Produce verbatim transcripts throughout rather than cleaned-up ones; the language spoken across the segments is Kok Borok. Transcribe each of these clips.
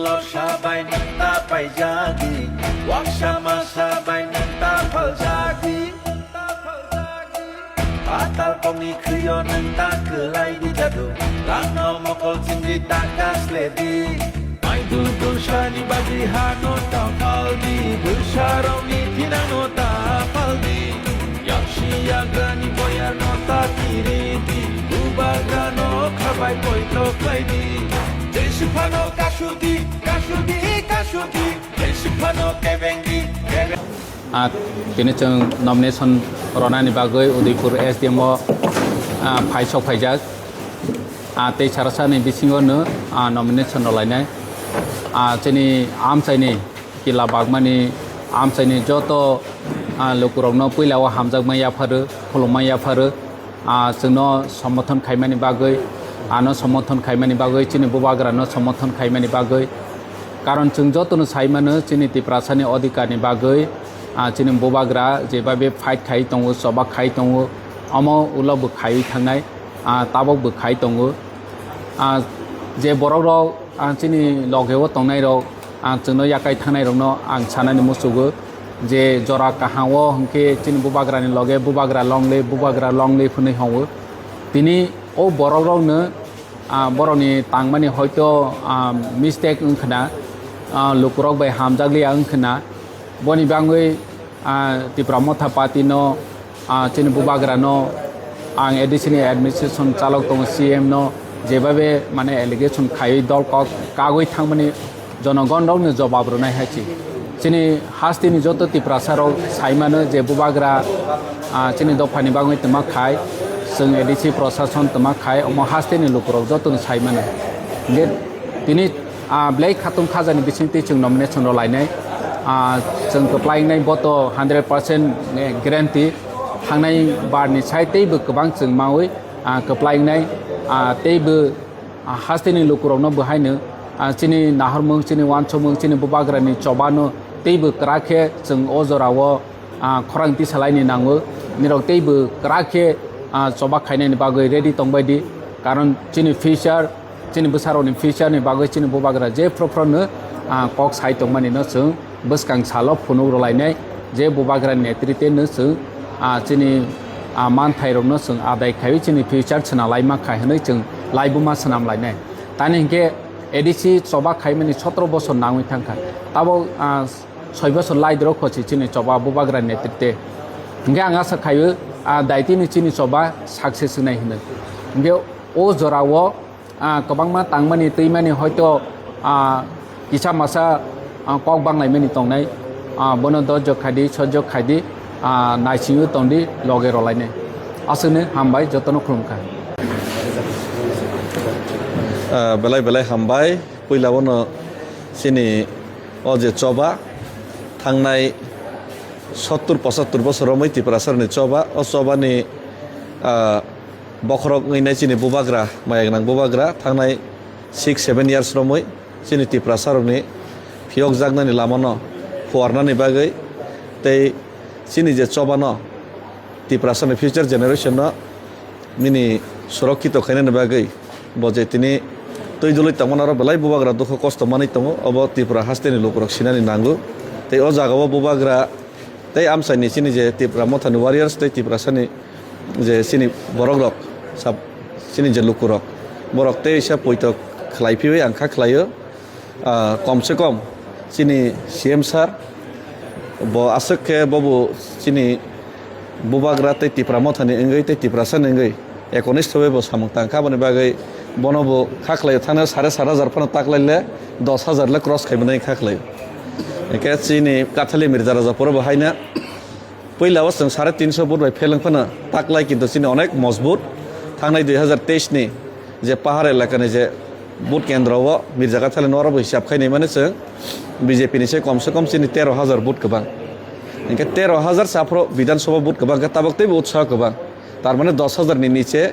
Torsa bai nwng ta paijagwi, waksa masa bai nwng ta phaljagwi. Patal kokni khwio nwng ta kwlai di jadu, langno mokol chimri ta kasledi. Mai dul dulsani bagwi hano ta phaldi, bwsarokni thinangno ta phaldi. Yaksi yagrani boyarno ta kiridi, bubagrano khabai poito khlaidi. Jesiphano kasudi, kasudi, kasudi, jesiphano kebengdi, kebeng- Ah, tini chwng nomination ronani bagwi Udaipur S D M o, ah, phaisok phaijak. Ah, tei sarasani bisingo no, ah, nomination rolainai. Ah, chini amchaini kila bagmani amchaini joto, ah, lukurokno puila o hamjakma yapharo, khulumma yapharo, ah, chwngno somorthon khaimani bagwi, ano somorthon khaimani bagwi, chini bubagrano somorthon khaimani bagwi. Karon chwng jotono sai mano, chini Tiprasani odhikarni bagwi, ah, chini bubagra jebabe fight khai tongo, choba khai tongo, omo ulo bo khaiwi thangnai, ah, tabok bo khai tongo. Ah, je borokrok, ah, chini logeo tongnairok, ang chwngno yakai thangnairokno ang sanani muchugo je jora kaham o hwnkhe chini bubagrani loge bubagra longle, bubagra longle hwnwi hwngo. Tini o borokrokno, ah, borokni tangmani hoito, ah, mistake wngkhwna, ah, lukurok bai hamjakliya wngkhwna. Boni bangwi, ah, Tipra Motha Party no, ah, chini bubagra no, ang A D C ni administration chalok tongo, C M no jebabe mane allegation khaiwi dol kok kagwi thangmani jonogon rokno jobab rwnai hai chi. Chini hasteni joto Tiprasa rok sai mano je bubagra, ah, chini dophani bagwi twma khai, chwng A D C prosason twma khai, omo hasteni lukurok jotono sai mano. Hingkhe tini, ah, belai khatung khajani bisingtwi chwng nomination rw lainai. Ah, chwng kwplai wngnai boto hundred percent guarantee. Thangnai barni sai teibo kwbang chwng maui, ah, kwplai wngnai, ah, teibo, ah, hasteni lukurokno bo haino, ah, chini nahormung, chini uansukmung, chini bubagrani chobano teibo kwrak khe chwng o jorao, ah, khorang tisalaini nango. Nirok teibo kwrak khe, ah, choba khainani bagwi ready tongbai di. Karon chini future, chini bwsarokni future ni bagwi chini bubagra je phro phro no, ah, kok sai tongmani no chwng bwskang salo phunuk rwlainai, je bubagra netrite no chwng, ah, chini, ah, manthairokno chwng adai khaiwi chini future swnam laima khai hwnwi chwng laibuma swnam lainai. Tani hinkhe A D C choba khaimani sotro bosor nangwi thangkha. Tabok, ah, soi bosor lai doro khochi chini choba bubagra netrite. Hinkhe ang asa khaio, ah, daitini chini choba success wngnai hwnwi. Hinkhe o jorao, ah, kwbangma tangmani twimani hoito, ah, kisa masa, ah, kok banglaimani tongnai, ah, bono dojok khaidi, sojok khaidi, ah, naisingwi tongdi, loge rolainai. Aswkno hambai, jotono khulumkha. Ah, belai belai hambai. Puila bono chini o je choba thangnai sottur pochattur bosor romwi Tiprasarni choba, o chobani, ah, bokhorok wngwi nai chini bubagra, maya gwnang bubagra, thangnai six seven years romwi chini Tiprasarokni phiyokjaknani lamano phuarnani bagwi tei chini je chobano Tiprasarni future generation no nini surokkito khainani bagwi bo je tini twi dului tongmani oro belai bubagra dukhu kosto manwi tongo, obo Tripura hasteni lukurok sinani nango. Tei o jagao bubagra tei amchaini chini je Tipra Mothani warriors tei Tiprasani je chini borokrok, sab-, chini je lukurok, borok teisa poito khlai phiwi ang kha khlaio. Ah, kom se kom chini C M sir bo aswk khe bobo chini bubagra tei Tipra Mothani wngwi tei Tiprasani wngwi ekonistho bai bo samung tang kha, aboni bagwi bono bo kha khlaio, thangnaio sare sat hajar phano taklaile dos hajar le cross khaimani kha khlaio. Hingkhe chini Kathali Mirza Rajapuro bo haino puila o chwng sare tinso vote bai pheleng phano taklai, kintu chini onek mojbut. Thangnai dui hajar teis ni je pahar elakani je vote kendro o Mirza Kathali no oro bo hisab khai naimani chwng B J P ni se kom se kom chini tero hajar vote kwbang. Hingkhe tero hajar se aphuru Bidhan Sabha vote kwbang khe tabok teibo utsaho kwbang. Tar mane dos hajar ni niche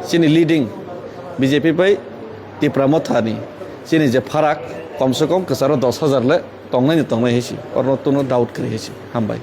chini leading B J P bai Tipra Mothani chini je pharak kom se kom kwcharo dos hajar le tongnai ni tongnai hai se, oro no doubt kwrwi hai se. Hambai.